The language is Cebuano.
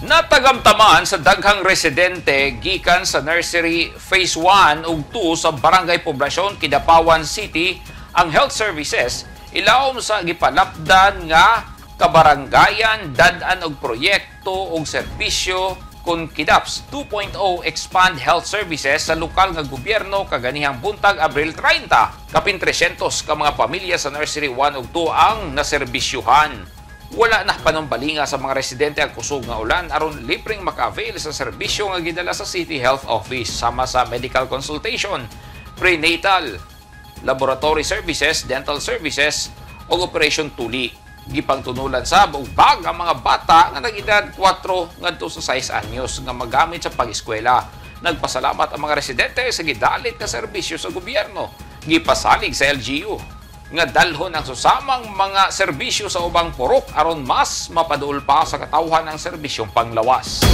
Natagamtaman sa daghang residente gikan sa Nursery Phase 1 ug 2 sa Barangay Poblacion, Kidapawan City ang health services ilawom sa gipalapdan nga kabarangayan dad-an og proyekto og serbisyo kon KIDAPS 2.0 Expand Health Services sa lokal nga gobyerno kaganihang buntag, Abril 30. Kapin 300 ka mga pamilya sa Nursery 1 ug 2 ang naserbisyuhan. Wala na panumbalinga sa mga residente ang kusog nga ulan aron libreng maka-avail sa serbisyo nga gidala sa City Health Office sama sa medical consultation, prenatal, laboratory services, dental services ug Operation Tuli. Gipangtunulan sab og bag ang mga bata nga nag-edad 4 ngadto sa 6 anyos nga magamit sa pag-eskwela. Nagpasalamat ang mga residente sa gidalit nga serbisyo sa gobyerno. Gipasalig sa LGU nga dalhon ang susamang mga serbisyo sa ubang purok aron mas mapaduol pa sa katawhan ang serbisyong panglawas.